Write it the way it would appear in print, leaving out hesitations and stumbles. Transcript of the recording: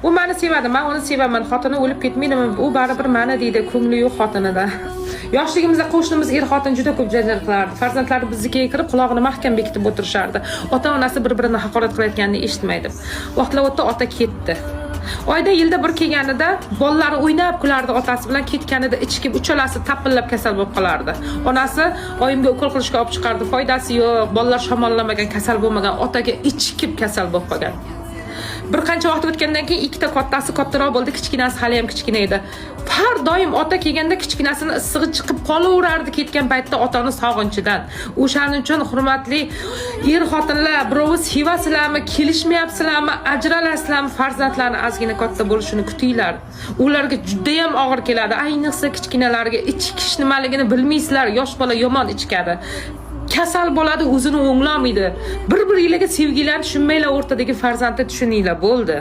U mani sevadi, man uni sevaman. Xotini o'lib ketmaydimi, u baribir mani deydi, ko'ngli yo'q xotinida. Yoshligimizda qo'shnimiz er xotin juda ko'p janjal qilardi. Farzandlari biznikiga kirib, qulog'ini mahkam bekitib o'tirishardi. Ota onasi bir birini haqorat qilayotganini eshitmaydi. Vaqtlar o'tdi, ota ketdi. Oyda yilda bir kelganida bolalari o'ynab kulardi otasi bilan, ketganida ichkib uchalasi tapillab kasal bo'lib qolardi. Onasi oyimga ukol qilishga olib chiqardi, foydasi yo'q, bolalar shamollamagan, kasal bo'lmagan, otaga ichkib kasal bo'lib qolgan. Bir qancha vaqt o'tgandan keyin ikkita kattasi kattaroq bo'ldi, kichkinasi hali ham kichkina edi. Har doim ota kelganda kichkinasini issig'i chiqib qolaverardi ketgan paytda otani sog'inchidan. O'shaning uchun, hurmatli er xotinlar, birovi sevasizlarmi, kelishmayapsizlarmi, ajralasizlarmi, farzandlarni ozgina katta bo'lishini kutinglar. Ularga judayam og'ir keladi, ayniqsa kichkinalarga. Ichkish nimaligini bilmaysizlar, yosh bola yomon ichkadi, kasal bo'ladi, o'zini o'nglolmaydi. Bir biringlarga sevgilarni tushunmanglar, o'rtadagi farzandni tushuninglar, bo'ldi.